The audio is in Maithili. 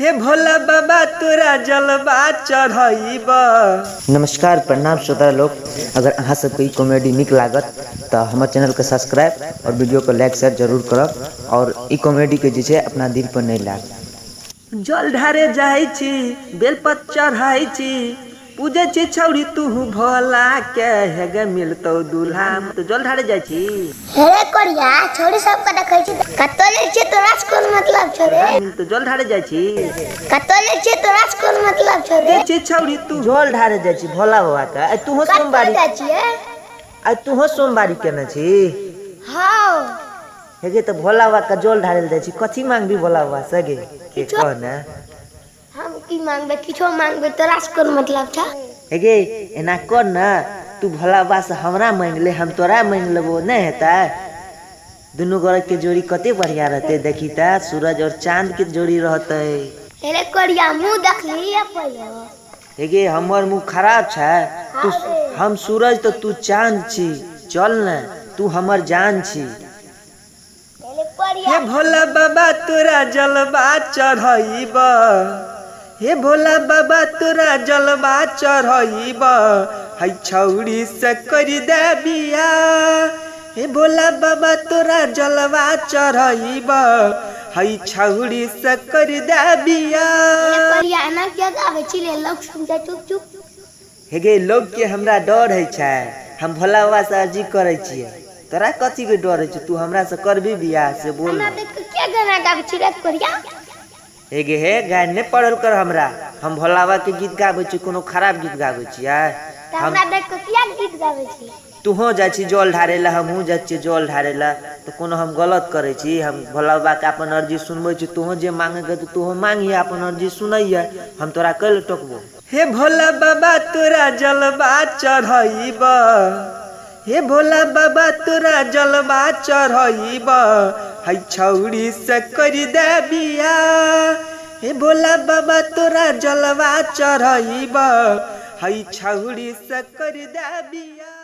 हे भोला बाबा तोरा जलवा चढ़ैब। नमस्कार प्रणाम श्रोता लोग, अगर अहाँ सबके ई कॉमेडी नीक लागत तऽ हमर चैनलके सब्सक्राइब और वीडियोके लाइक शेयर जरूर करब और ई कॉमेडीके जे छै अपना दिल पर नहि लायब। जल ढारे जाइ छी बेलपत चढ़ै छी पूजै छी छौड़ी तूहू भोला के हे गे मिलतौ दूल्हा। तऽ जल ढारे जाइ छी। हे रे कोरिया, छौड़ी सब के देखै छी कतौ जाइ छियै तोरा से कोन मतलब छौ रे? मिलतौ जल ढारे जाइ छी। कतौ जाइ छियै तोरा से कोन मतलब छौ रे? पूजै छी छौड़ी तू जल ढारे जाइ छी भोला बाबा के। आइ तूहो कतौ सोमवारी, जाइ छियै? आइ तूहो सोमवारी केने छी? हँ। हे गे तऽ भोला बाबा के जल ढारे लए जाइ छी, कथी मांगबी भोला बाबा से गे? के कह ने। हम की मांगबै, किछो मांगबै तोरा से कोन मतलब छौ? हे गे एना कर ने, तू भोला बाबा से हमरा मांगि ले, हम तोरा मांगि लेबो, नहि हेतै? दुनू गोरे के जोड़ी कते बढ़िया रहतै, देखी तऽ सूरज और चांद के जोड़ी रहतै। हे रे कोरिया, मुँह देखली पहिले? हे गे हमर मुँह खराब छै? तू हम सूरज तऽ तू चांद छी, चल ने तू हमर जान छी। हे भोला बाबा तोरा जलवा चढ़ैब, हे भोला बाबा तोरा जलवा चढ़ैब, है छौड़ी से करि दे बियाह। हे भोला बाबा तोरा जलवा चढ़ैब, है छौड़ी से करि दे बियाह। कोरिया एना किया गाबै छी रे, लोग सुन जा, चुप चुप। हे गे लोग के हमरा डर होइ छै, हम भोला बाबा से अर्जी करै छियै। तोरा कथी के डर होइ छै? तू हमरा से करबी बियाह से बोल। हमरा देख के किया गाना गाबै छी रे कोरिया? हे गे हे गाय नहि पढ़ल कर हमरा, हम भोला बाबा के गीत गाबै छी, कोनो खराब गीत गाबै छियै? तऽ हमरा देख के किया गीत गाबै छी? तूहो जाइ छी जल ढारै लए, हमहूँ जाइ छियै जल ढारै लए, तऽ कोनो हम गलत करै छी? हम भोला बाबाके अपन अर्जी सुनबै छी, तूहो जे मांगैके हेतौ तूहो मांगिहे, अपन अर्जी सुनैहे, हम तोरा कैले टोकबौ? हे भोला बाबा तोरा जलवा चढ़ैब, हे भोला बाबा तोरा जलवा चढ़ैब, है छौड़ी से करि दे बियाह। हे भोला बाबा तोरा जलवा चढ़ैब, है छौड़ी से करि दे बियाह।